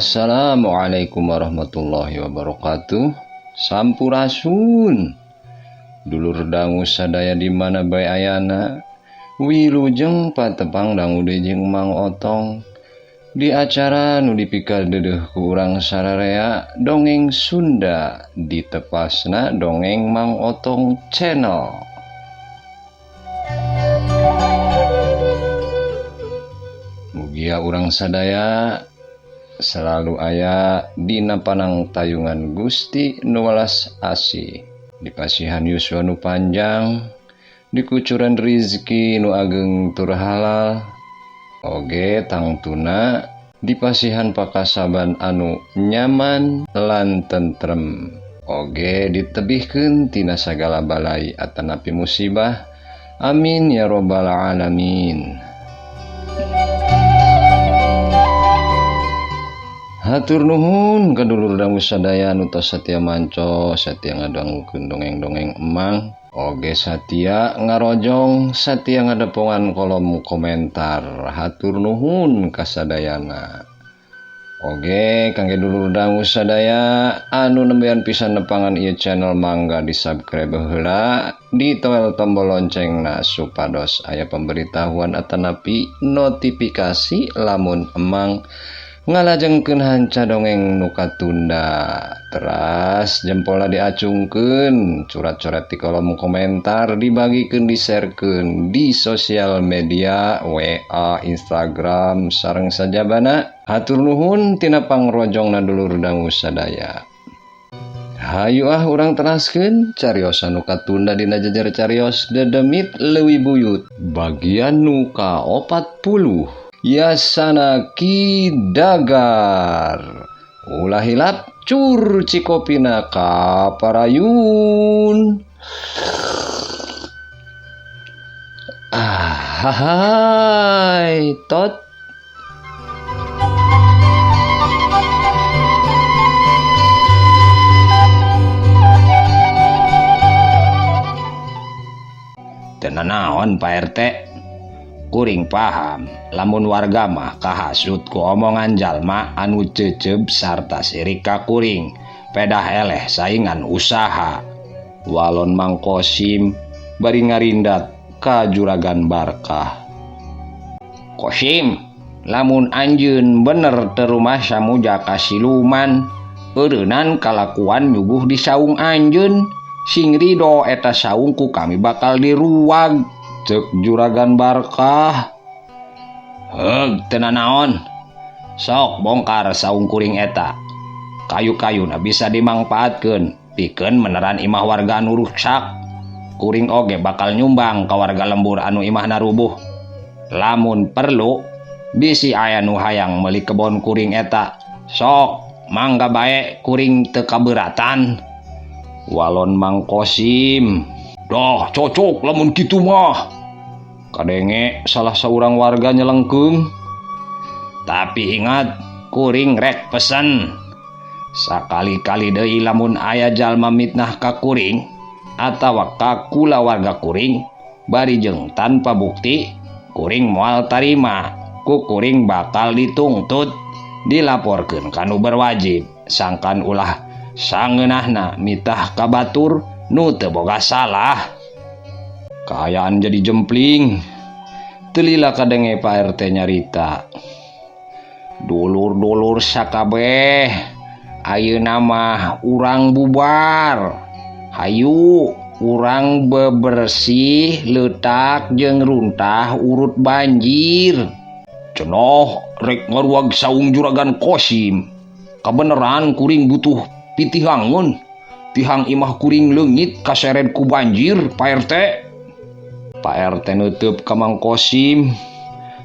Assalamualaikum warahmatullahi wabarakatuh. Sampurasun. Dulur dangu sadaya di mana bae ayana. Wilujeng patepang dangu deui jeung Mang Otong. Di acara nu dipikadeudeuh ku urang sararea Dongeng Sunda ditepasna Dongeng Mang Otong Channel. Mugia urang sadaya selalu aya dina panangtayungan Gusti nu welas asih, dipasihan yuswa nu panjang, dikucuran rizki nu ageng tur halal, oge tangtuna dipasihan pakasaban anu nyaman lan tentrem, oge ditebihkeun tina sagala balai atanapi musibah. Amin ya robbal alamin. Hatur nuhun ka dulur dangu sadaya nu tos satia manco, satia ngadangukeun dongeng-dongeng emang, oge satia ngarojong, satia ngadepongan kolom komentar. Hatur nuhun kasadayana. Oge kangge dulur dangu sadaya anu nembean pisan nepangan ieu channel, mangga di-subscribe heula, ditoel tombol loncengna supados aya pemberitahuan atanapi notifikasi lamun emang ngalajengkeun hanca dongeng nu katunda. Teras jempolna diacungkeun, curat-coret di kolom komentar, dibagikeun, di-sharekeun di sosial media, WA, Instagram, sareng sajabana. Hatur nuhun tina pangrojongna dulur dangu sadaya. Hayu ah urang teraskeun cariosan nu katunda dina jejer carios dedemit leuwih buyut bagian nu ka-40. Yasana Ki Dagar. Ulah hilap cur cikopina kaparayun. Ah, hai tot. Teu nanaon Pak RT? Kuring paham lamun warga mah kahasut ku omongan jalma anu ceceb sarta sirik ka kuring, pedah eleh saingan usaha. Walon Mang Kosim bari ngarindat ka Juragan Barkah. Kosim, lamun anjeun bener teu rumah samuja ka siluman, eureunnan kalakuan nyuguh di saung anjeun, sing rido eta saung ku kami bakal diruag. Cek Juragan Barkah. Heug, teu nanaon. Sok bongkar saung kuring eta. Kayu-kayuna bisa dimangpaatkeun pikeun meneran imah warga anu ruksak. Kuring oge bakal nyumbang ka warga lembur anu imahna rubuh. Lamun perlu bisi aya nu hayang meuli kebon kuring eta. Sok mangga bae, kuring teu kaberatan. Walon Mang Kosim. Dah cocok lamun kitu mah. Kadenge salah seorang warga nyelengkeung. Tapi ingat, kuring rek pesen. Sakali-kali deui lamun aya jalma mitnah ka kuring atawa ka kulawarga kuring bari jeung tanpa bukti, kuring moal tarima. Ku kuring bakal dituntut, dilaporkeun ka nu berwajib, sangkan ulah sangeunahna mitah ka batur nu teu boga salah. Kaayaan jadi jempling. Telila kadenge Pak RT nyarita. Dulur-dulur sakabeh, ayeuna mah urang bubar. Hayu urang bebersih leutak jeung runtah urut banjir. Cenah rek ngaruag saung Juragan Kosim. Kabeneran kuring butuh pitihangeun. Tihang imah kuring leungit kaseret ku banjir, Pak RT. Pak RT neuteub ka Mang Kosim.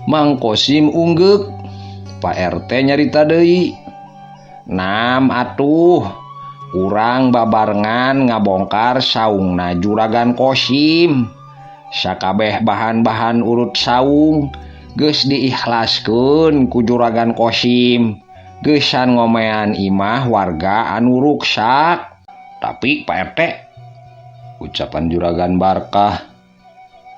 Mang Kosim unggeuk. Pak RT nyarita deui. Nam atuh, urang babarengan ngabongkar saungna Juragan Kosim. Sakabeh bahan-bahan urut saung geus diikhlaskeun ku Juragan Kosim. Geusan ngomean imah warga anu ruksak. Tapi Pak RT, ucapan Juragan Barkah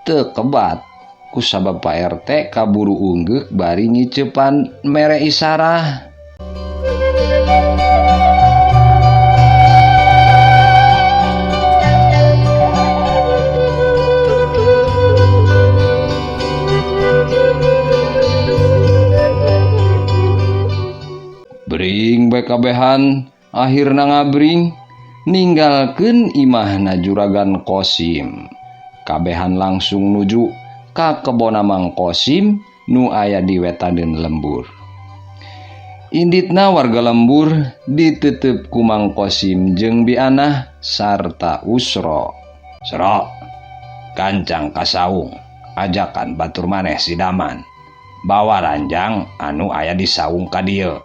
teu kebat kusabab Pak RT kaburu unggeuk bari ngicepan mere isarah. Bring bae kabehan akhirna ngabring ninggalkeun imahna Juragan Kosim. Kabehan langsung nuju ka kebona Mang Kosim nu aya di wetaneun lembur. Inditna warga lembur ditetep ku Mang Kosim jeung Bianah sarta Usro. Sro, kancang ka saung, ajakan batur maneh si Daman. Bawa ranjang anu aya di saung ka dieu.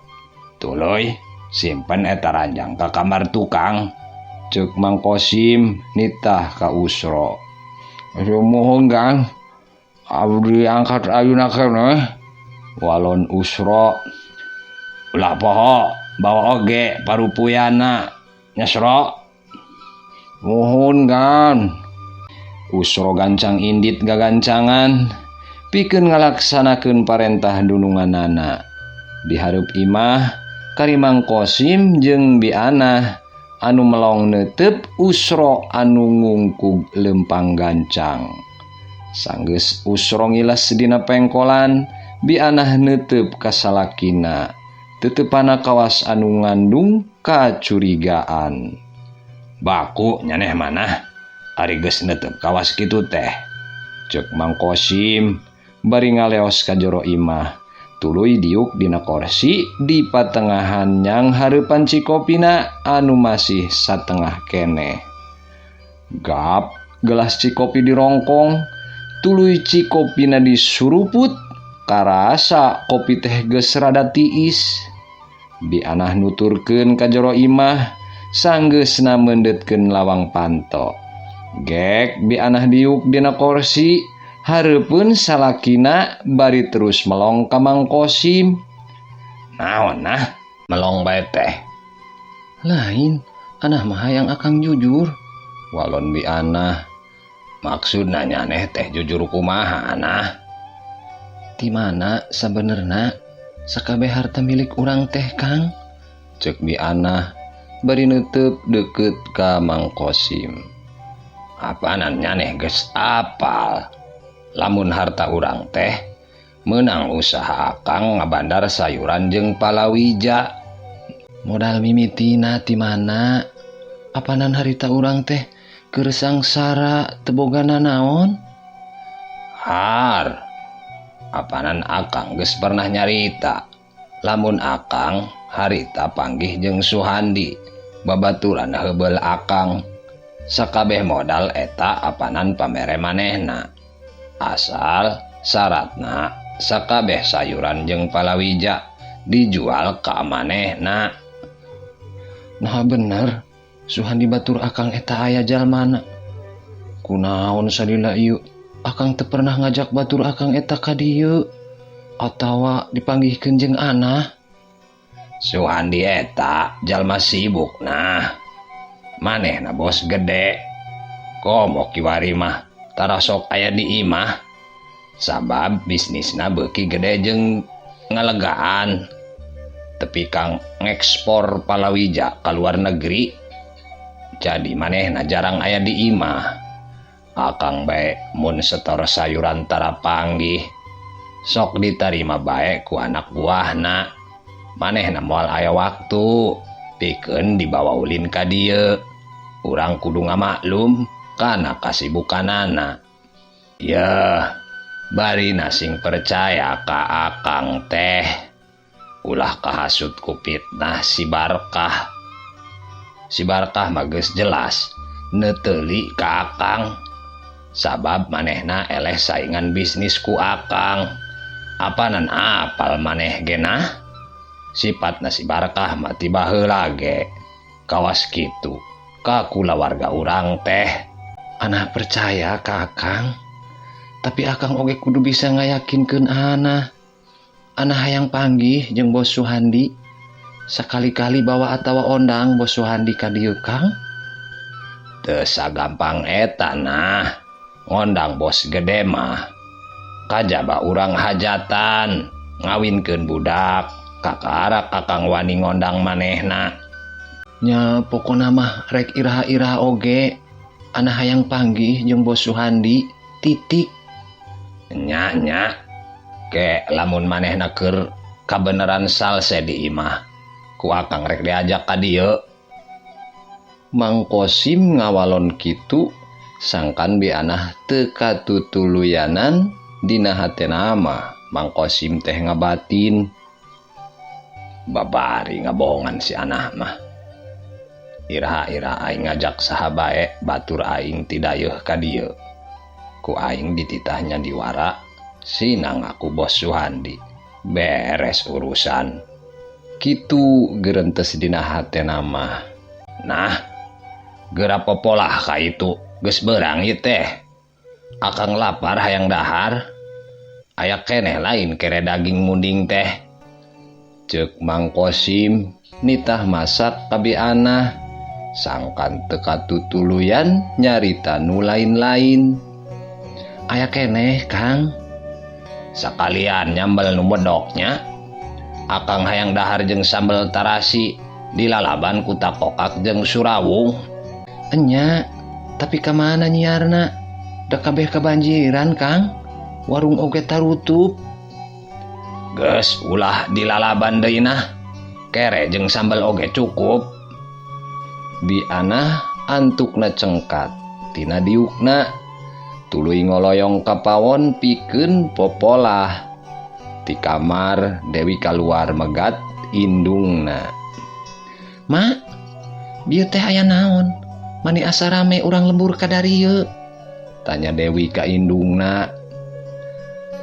Tuluy simpen eta ranjang ka kamar tukang. Ceuk Mang Kosim nitah ka Usro. Sumuhun Kang, abdi angkat ayeuna keneh. Walon Usro. Ulah poho, bawa oge parupuyana nya Sro. Muhun Kang. Usro gancang indit gagancangan pikeun ngalaksanakeun parentah dununganana. Di hareup imah kari Mang Kosim jeung Bianah anu melong neuteup Usro anu ngungkug lempang gancang. Sanggeus Usro ngiles dina pengkolan, Bianah neuteup ka salakina. Teutepana kawas anu ngandung kacurigaan. Baku nyaneh manah ari geus neuteup kawas kitu teh. Ceuk Mang Kosim bari ngaleos ka jero imah. Tuluy diuk dina korsi di patengahan nyang hareupan cikopina anu masih satengah keneh. Gap gelas cikopi dirongkong, tuluy cikopina disuruput, karasa kopi teh geus rada tiis. Bianah nuturkeun ka jero imah, sanggeusna meundetkeun lawang panto. Gek Bianah diuk dina korsi, hareupeun salakina bari terus melong ka Mang Kosim. Naon nah melong bae teh? Lain, anah mah hayang akang jujur. Walon Bianah. Maksudna nyaneh teh jujur kumaha anah? Ti mana sabenerna sakabeh harta milik urang teh Kang? Ceuk Bianah bari neuteup deukeut ka Mang Kosim. Apanan nyaneh geus apal. Lamun harta urang teh meunang usaha akang ngabandar sayuran jeung palawija. Modal mimitina ti mana? Apanan harita urang teh keur sangsara teu boga nanaon? Har, apanan akang geus pernah nyarita. Lamun akang harita panggih jeung Suhandi, babaturan heubeul akang. Sakabeh modal eta apanan pamere manehna. Asal syaratna sakabeh sayuran jeung palawija dijual ka manehna. Nah bener, Suhandi batur akang eta aya jalmana. Kunaon salila ieu? Akang teu pernah ngajak batur akang eta ka dieu atawa dipanggihkeun jeung anah. Suhandi eta jalma sibuk nah. Manehna bos gede. Komo kiwari mah tara sok aya di imah. Sabab bisnisna beuki gede jeung ngalegaan. Tepi kang ngekspor palawija ka luar negeri. Jadi manehna jarang aya di imah. Akang bae mun setor sayuran tara panggih. Sok ditarima bae ku anak buahna. Manehna moal aya waktu pikeun dibawa ulin ka dieu. Urang kudu ngamaklum kana kasibukanana. Yeuh, bari nasing percaya ka akang teh. Ulah kahasut ku fitnah si Barkah. Si Barkah mah geus jelas neuteuli ka akang. Sabab manehna eleh saingan bisnis ku akang. Apanan apal maneh genah? Sipatna si Barkah mah ti baheula ge. Kawas kitu ka kulawarga urang teh. Anah percaya ka akang, tapi akang oge kudu bisa ngayakinkeun anah. Anah hayang panggih jeung Bos Suhandi. Sakali-kali bawa atawa ondang Bos Suhandi ka dieu Kang. Teu sagampang eta nah. Ngondang bos gede mah. Kajaba urang hajatan, ngawinkeun budak, Kakarak Akang wani ngondang manehna. Nya pokona mah rek iraha-iraha oge ana hayang panggih jeung Bos Suhandi titik. Nya nya ke lamun manehna keur kabeneran salse di imah ku Akang rek diajak ka dieu. Mang Kosim ngawalon kitu sangkan Bi Anah teu katutuluyanan dina hatena mah Mang Kosim teh ngabatin. Babari ngabohongan si Anah mah. Iraha-iraha aing ngajak saha bae batur aing ti dayeuh ka dieu. Ku aing dititahnya diwara sinang aku Bos Suhandi. Beres urusan. Kitu gerentes dina hatena mah. Nah, geura popolah ka itu geus beurang ieu teh. Akang lapar hayang dahar. Aya keneh lain kere daging munding teh. Ceuk Mang Kosim nitah masak ka Bi Anah sangkan teu katutuluyan nyarita nu lain-lain. Aya keneh Kang. Sakalian nyambel nu medoknya. Akang hayang dahar jeung sambel tarasi dilalaban ku takokak jeung surawung. Enya, tapi ka mana nyiarna? Da kabeh kabanjiran Kang. Warung oge tarutup. Geus ulah dilalaban deui nah. Kere jeung sambel oge cukup. Bi Anah antukna cengkat tina diukna tuluy ngoloyong ka pawon pikeun popolah. Ti kamar Dewi kaluar megat indungna. Ma, bieu teh aya naon? Mani asa rame urang lembur ka darieu? Tanya Dewi ka indungna.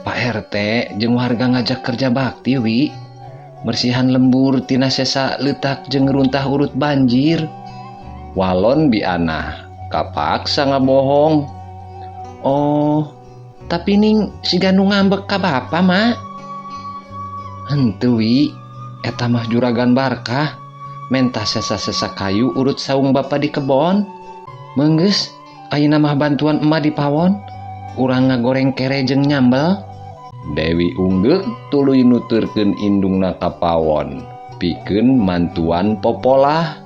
Pak RT jeung warga ngajak kerja bakti wi. Bersihan lembur tina sesa leutak jeung runtah urut banjir. Walon Bi Anah kapaksa ngabohong. Oh, tapi ning siga nu ngambek ka bapa ma. Henteu wi, eta mah juragan Barkah mentah sesa-sesa kayu urut saung bapa di kebon. Meunggeus ayeuna mah bantuan emak di pawon. Urang ngagoreng kere jeung nyambel. Dewi unggeuk tuluy nuturkeun indungna ka pawon pikeun mantuan popolah.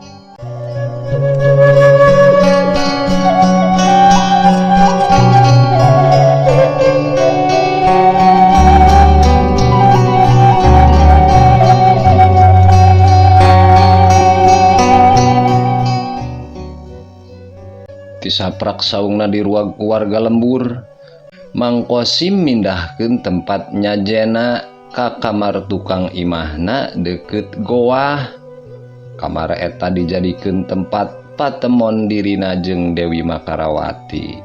Tisaprak saungna di ruang keluarga lembur. Mang Kosim mindahkeun tempat nyajena ka kamar tukang imahna deket goah. Kamar eta dijadikeun tempat patemon dirina jeung Dewi Makarawati.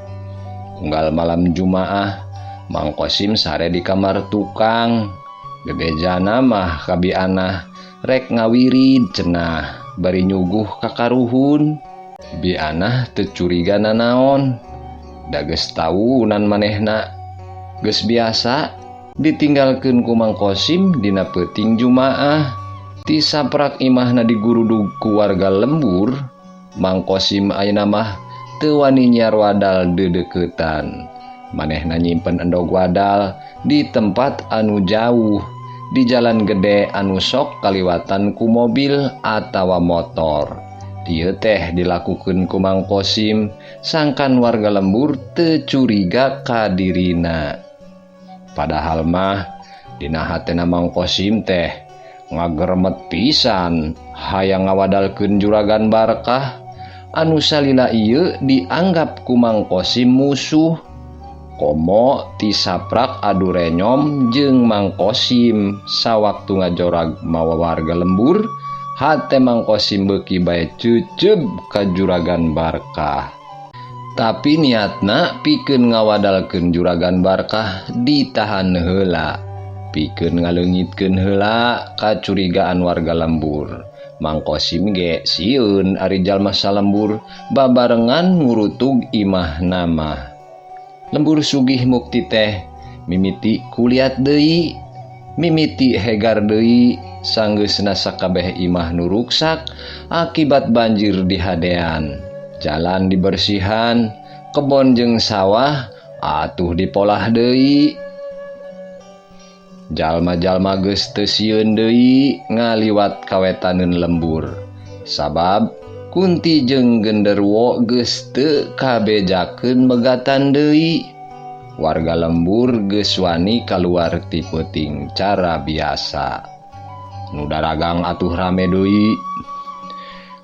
Unggal malam Jumaah, Mang Kosim sare di kamar tukang. Bebejana mah ka Bi Anah rek ngawirid cenah bari nyuguh ka karuhun. Bi Anah teu curiga nanaon. Da geus taunan manehna geus biasa ditinggalkeun ku Mang Kosim dina peuting Jumaah. Tisaprak imahna digurudug ku warga lembur, Mang Kosim ayeuna mah teu wani nyiar wadal deudeuketan. Manehna nyimpen endog wadal di tempat anu jauh, di jalan gede anu sok kaliwatan ku mobil atawa motor. Ieu teh dilakukeun ku Mang Kosim sangkan warga lembur teu curiga ka dirina. Padahal mah dina hatena Mang Kosim teh ngageremet pisan hayang ngawadalkeun juragan Barkah anu salila ieu dianggap ku Mang Kosim musuh. Komo tisaprak adu renyom jeung Mang Kosim sawaktu ngajorag mawa warga lembur. Hate Mang Kosim beuki bae cucub ka juragan Barkah. Tapi niatna pikeun ngawadalkeun juragan Barkah ditahan heula. Pikeun ngaleungitkeun heula kacurigaan warga lembur. Mang Kosim ge sieun ari jalma salembur babarengan ngurutug imahna mah. Lembur Sugih Mukti teh mimiti kuliat deui, mimiti hegar deui. Sanggeusna sakabeh imah nu ruksak akibat banjir di hadean. Jalan dibersihan, kebon jeung sawah atuh dipolah deui. Jalma-jalma geus teu sieun deui ngaliwat kawetaneun lembur. Sabab Kunti jeung genderuwo geus teu kabejakeun megatan deui. Warga lembur geus wani kaluar ti peuting cara biasa. Nu daragang atuh rame deui.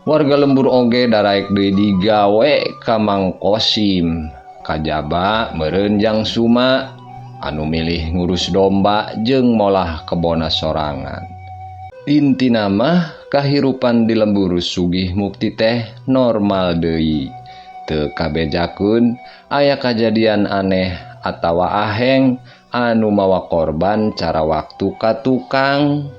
Warga lembur oge daraek deui digawe ka Mang Kosim. Kajaba meureun Jang Suma anu milih ngurus domba jeung molah kebona sorangan. Intina mah kahirupan di lembur Sugih Mukti teh normal deui. Teu kabejakeun aya kajadian aneh atawa aheng anu mawa korban cara waktu ka tukang.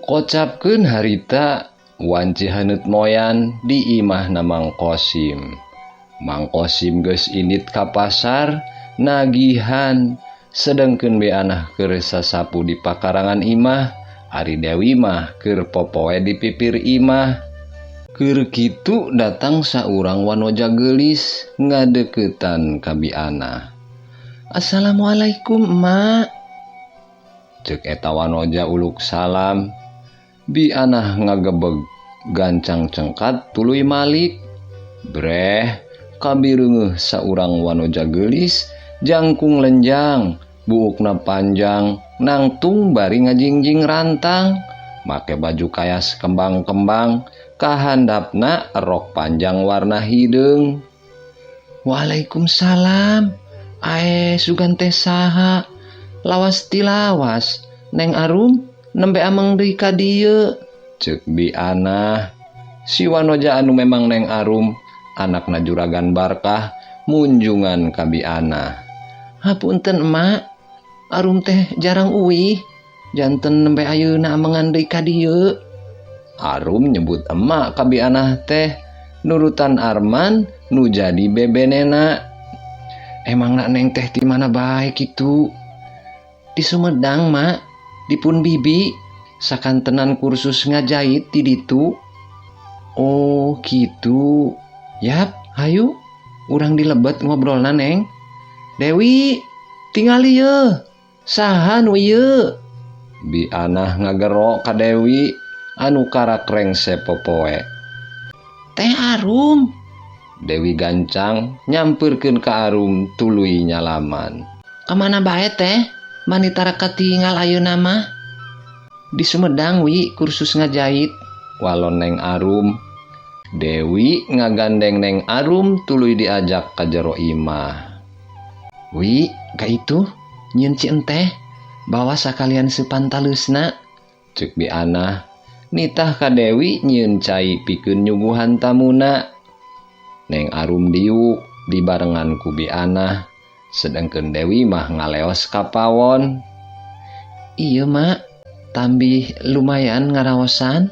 Kocapkeun harita wanci haneut moyan di imahna Mang Kosim. Mang Kosim geus indit ka pasar nagihan, sedengkeun beanah keur sasapu di pakarangan imah, ari Dewi mah keur popoe di pipir imah. Keur kitu datang saurang wanoja geulis ngadeukeutan ka bianah. Assalamualaikum emak. Ceuk eta wanoja uluk salam. Bianah ngagebeg gancang cengkat tuluy malik. Breh kabireungeuh saurang wanoja geulis jangkung lenjang, buukna panjang, nangtung bari ngajingjing rantang, make baju kayas kembang-kembang, kahandapna rok panjang warna hideung. Waalaikumsalam. Ae sugan teh saha? Lawas tilawas, Neng Arum nembe ameng deui ka dieu. Ceuk bianah. Si wanoja anu memang Neng Arum, anakna Juragan Barkah, munjungan ka bianah. Hapunten emak, Arum teh jarang uih, janten nembe ayeuna amengan deui ka dieu. Arum nyebut emak ka bianah teh, nurutan Arman nu jadi bebenena. Emangna Neng teh ti mana bae kitu? Di Sumedang mak, dipun bibi, sakantenan kursus ngajait di ditu. Oh gitu. Yap, hayu urang dilebet ngobrolna Neng. Dewi, tingali ye. Saha nu ieu? Bianah ngagero ka Dewi anu karak rengse popoe. Teh Arum. Dewi gancang nyampeurkeun ka Arum tuluy nyalaman. Kamana bae teh? Mani tara katingal ayeuna mah. Di Sumedang wi kursus ngajait. Walon Neng Arum. Dewi ngagandeng Neng Arum tuluy diajak ka jero imah. Wi, ka itu nyieun ci enteh bawa sakalian seupan taleusna. Ceuk bianah nitah ka Dewi nyieun cai pikeun nyuguhan tamuna. Neng Arum diuk dibarengan ku bianah, sedengkeun Dewi mah ngaleos ka pawon. Ieu mak, tambih lumayan ngaraosan.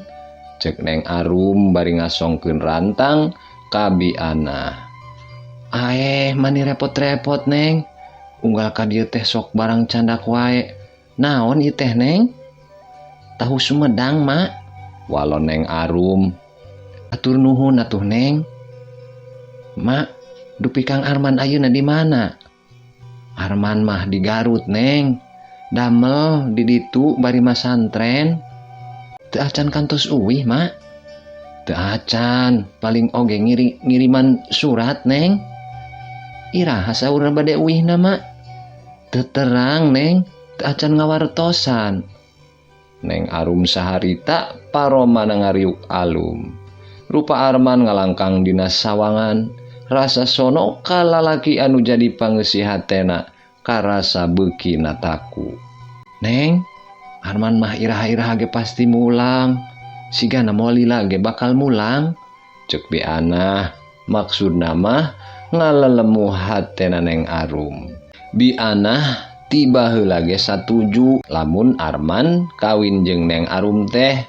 Ceuk Neng Arum bari ngasongkeun rantang ka bianah. Aeh, mani repot-repot Neng. Unggal ka dieu teh sok barang candak wae. Naon ieu teh Neng? Tahu Sumedang mak. Walon Neng Arum. Atur nuhun atuh Neng. Mak, dupi Kang Arman ayeuna di mana? Arman mah di Garut Neng. Damel di ditu bari masantren. Teu acan kantos uwih mak. Teu acan, paling oge ngiriman surat Neng. Iraha saurna bade uwihna mak. Teu terang Neng, teu acan ngawartosan. Neng Arum saharita paromana ngariuk alum. Rupa Arman ngalangkang dina sawangan, rasa sono ka lalaki anu jadi pangeusi hatena karasa beuki nataku. Neng, Arman mah iraha-iraha ge pasti mulang. Sigana moal lila ge bakal mulang. Ceuk bianah, maksudna mah ngalelemu hatena Neng Arum. Bianah tiba heula ge satuju lamun Arman kawin jeung Neng Arum teh,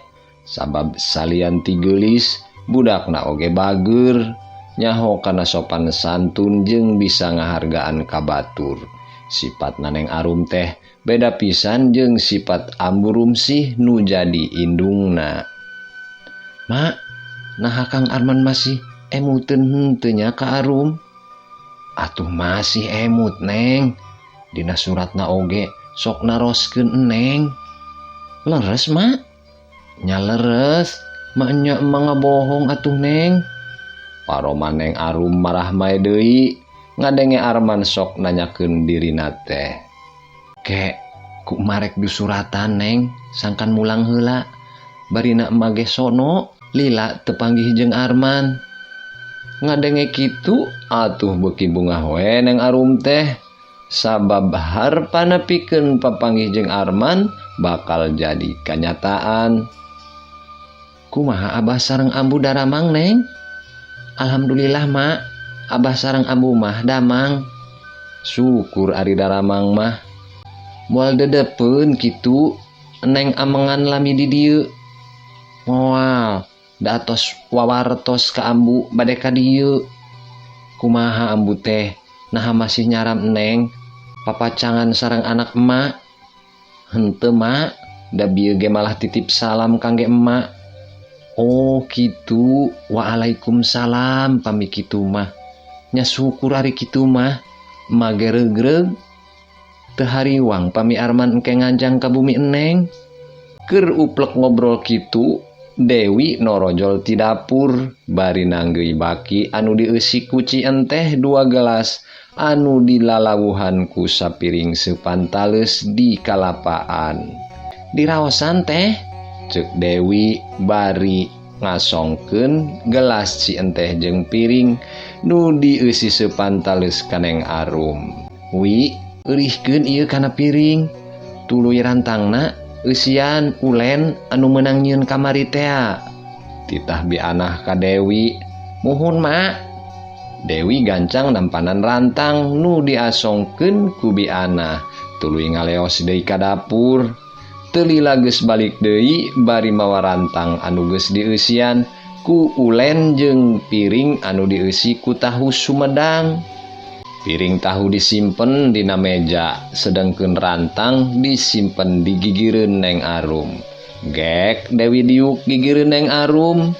sabab salian ti geulis budakna oge bager, nyaho kana sopan santun jeung bisa ngahargaan ka batur. Sipatna Neng Arum teh beda pisan jeung sifat Ambu Rumsih nu jadi indungna. Mak, naha Kang Arman masih emuteun henteu nya ka Arum? Atuh masih emut, Neng. Dina suratna oge sok naroskeun Neng. Leres, Mak? Nya leres. Maknya emang ngabohong atuh, Neng. Paroman Neng Arum marah mae deui ngadenge Arman sok nanyakeun dirina teh. Ke ku marek disuratan, Neng, sangkan mulang heula. Barina emak ge sono lila teu panggih jeung Arman. Ngadenge kitu atuh beuki bungah we Neng Arum teh. Sabab harpana pikeun papanggih jeung Arman bakal jadi kanyataan. Kumaha abah sareng ambu daramang, Neng? Alhamdulillah, Mak. Abah sareng ambu mah damang. Syukur ari daramang mah. Moal dedepeun kitu Neng amengan lami di dieu. Moal da atos wawartos ka ambu bade ka dieu. Kumaha ambu teh? Naha masih nyaram Neng papacangan sareng anak emak? Henteu, Mak, da bieu ge malah titip salam kangge emak. Oh kitu, waalaikumsalam pami kitu mah. Nya syukur ari kitu mah. Emak ge regreg. Teu hariwang pami Arman engke nganjang ka bumi Neng. Keur uplek ngobrol kitu, Dewi norojol ti dapur bari nanggeui baki anu dieusi ku cienteh 2 gelas anu dilalawuhan ku sapiring seupan taleus di kalapaan. Diraosan teh, ceuk Dewi bari ngasongkeun gelas cienteh jeung piring nu dieusi seupan taleus ka Neng Arum. Wi, eurihkeun ieu kana piring. Tuluy rantangna eusian ulen anu meunang nyieun kamari tea. Titah bianah ka Dewi. Muhun, Mak. Dewi gancang nampanan rantang nu diasongkeun ku bianah. Tuluy ngaleos deui ka dapur. Teu lila geus balik deui bari mawa rantang anu geus dieusian ku ulen jeung piring anu dieusi ku tahu Sumedang. Piring tahu disimpen dina meja, sedengkeun rantang disimpen di gigireun Neng Arum. Gek Dewi diuk gigireun Neng Arum.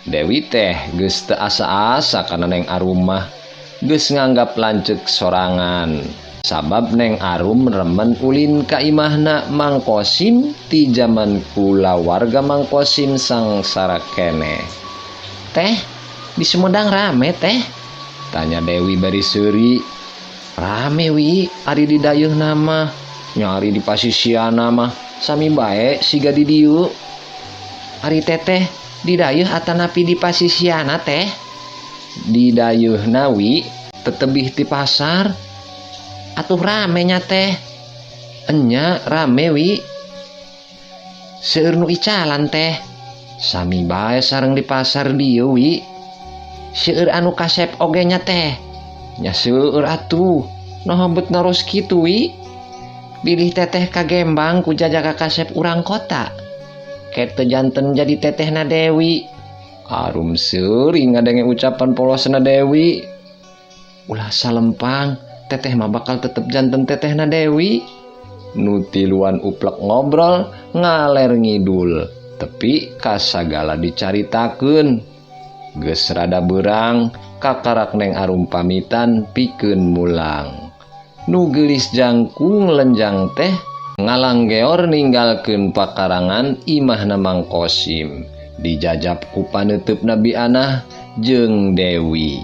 Dewi teh geus teu asa-asa kana Neng Arum mah, geus nganggap lanceuk sorangan. Sabab Neng Arum remen ulin ka imahna Mang Kosim ti jaman kulawarga Mang Kosim sangsara keneh. Teh, di Sumedang rame teh? Tanya Dewi bari seuri. Rame wi, ari di dayeuhna mah, nyari di pasisiana mah sami bae siga di dieu. Ari teteh di dayeuh atanapi di pasisiana teh? Di dayeuhna wi, tetebih ti pasar. Atuh rame nya teh. Enya rame wi. Seueur nu icalan teh. Sami bae sareng di pasar dieu wi. Seueur anu kasep oge nya teh. Nya seueur atuh. Naha bet naros kitu wi? Bilih teteh kagembang ku jajaka kasep urang kota. Kete janten jadi tetehna Dewi. Arum seuri ngadenge ucapan polosna Dewi. Ulah salempang, teteh mah bakal tetep janten tetehna Dewi. Nu tiluan uplek ngobrol ngaler ngidul, tepi kasagala dicaritakeun. Geus rada beurang, kakarak Neng Arum pamitan pikeun mulang. Nu geulis jangkung lenjang teh ngalanggeor ninggalkeun pakarangan imahna Mang Kosim. Dijajab ku paneuteup Nabi Anah jeung Dewi.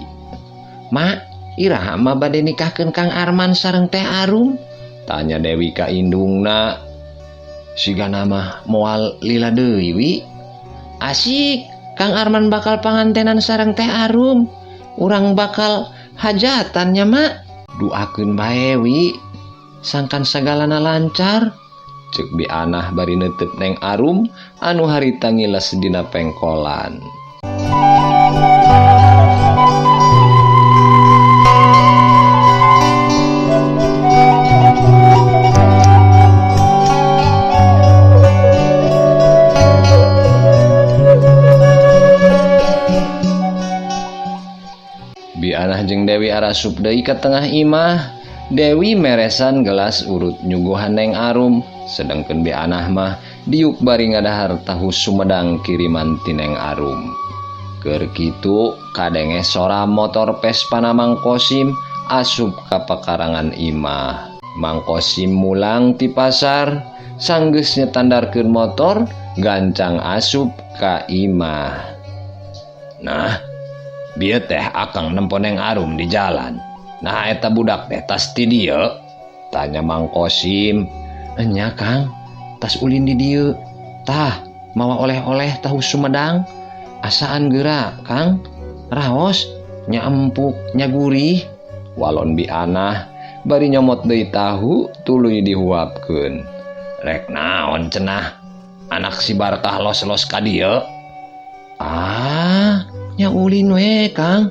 Mak, iraha mah bade nikahkeun Kang Arman sareng Teh Arum? Tanya Dewi ka indungna. Sigana mah moal lila deui wi. Asik, Kang Arman bakal pangantenan sareng Teh Arum. Urang bakal hajatannya, Mak. Duakeun bae wi, sangkan sagalana lancar. Ceuk Bi Anah bari neuteub Neng Arum anu harita ngiles dina pengkolan. Bi Anah jeung Dewi arasup deui ka tengah imah. Dewi meresan gelas urut nyuguhan Neng Arum, sedangkeun Bi Anah mah diuk bari ngadahar tahu Sumedang kiriman ti Neng Arum. Keur kitu kadenge sora motor Vespana Mang Kosim asup ka pekarangan imah. Mang Kosim mulang ti pasar, sanggeus nyetandarkeun motor, gancang asup ka imah. Nah, bieu teh akang nempo Neng Arum di jalan. Nah, eta budak teh tas ti dieu? Tanya Mang Kosim. Enya Kang, tas ulin di dieu. Tah, mawa oleh-oleh tahu Sumedang. Asaan geura, Kang. Raos, nya empuk, nya gurih. Walon Bi Anah bari nyomot deui tahu tuluy dihuapkeun. Rek naon cenah? Anak si Barkah los-los ka dieu. Ah, nya ulin we, Kang.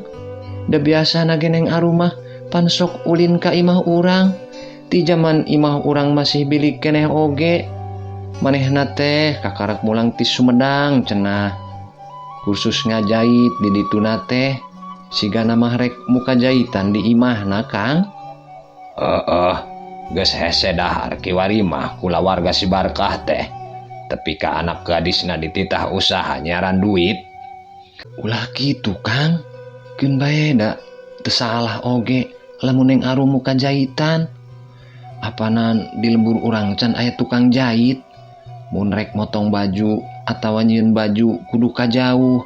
Da biasana ge Neng Arum mah pan sok ulin ka imah urang. Ti jaman imah urang masih bilik keneh oge. Manehna teh kakarak mulang ti Sumedang cenah. Kursus ngajait di dituna teh. Sigana mah rek muka jahitan di imahna, Kang. Heeh, geus hese dahar kiwari mah kulawarga si Barkah teh. Tepi ka anak gadisna dititah usaha nyaran duit. Ulah kitu, Kang. Keun bae da teu salah oge lamun Neng Arum muka jahitan. Apanan di lembur urang can aya tukang jahit. Mun rek motong baju atawa nyieun baju kudu ka jauh.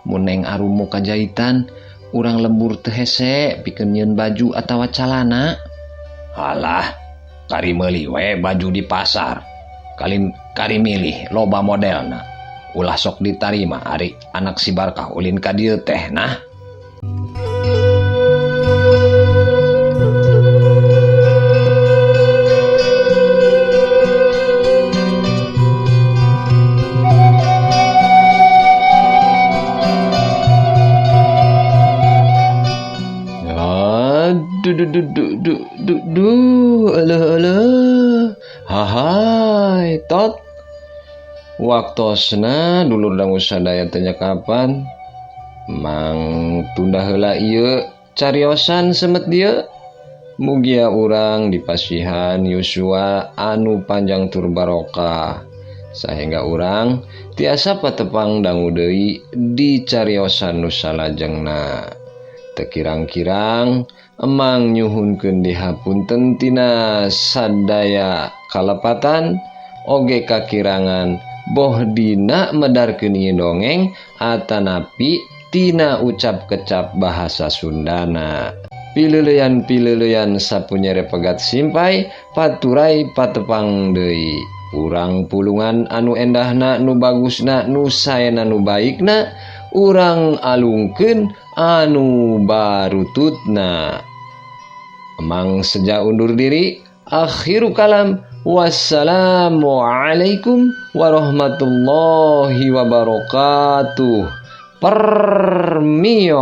Mun Neng Arum muka jahitan, urang lembur teu hese pikeun nyieun baju atawa calana. Alah, kari meuli we baju di pasar. Kari milih loba modelna. Ulah sok ditarima ari anak si Barkah ulin ka dieu teh nah. Aduh, duh, duh, duh, duh, duh, duh, eleuh, eleuh. Hahai, tot. Waktosna dulur dangu sadaya teh nya kapan? Mang tunda heula ieu cariosan semet dieu. Mugia urang dipasihan yuswa anu panjang tur barokah, sahingga urang tiasa patepang dangu deui di cariosan nu salajengna. Teu kirang-kirang emang nyuhunkeun dihapunten tina sadaya kalepatan oge kakirangan boh dina medarkeun ieu dongeng atanapi tina ucap kecap bahasa Sundana. Pileuleyan-pileuleyan sapunyere pegat simpai paturai patepang deui. Urang pulungan anu endahna, nu bagusna, nu saena, nu baikna, urang alungkeun anu barututna. Emang seja undur diri, akhiru kalam, wassalamualaikum warahmatullahi wabarakatuh. Permios.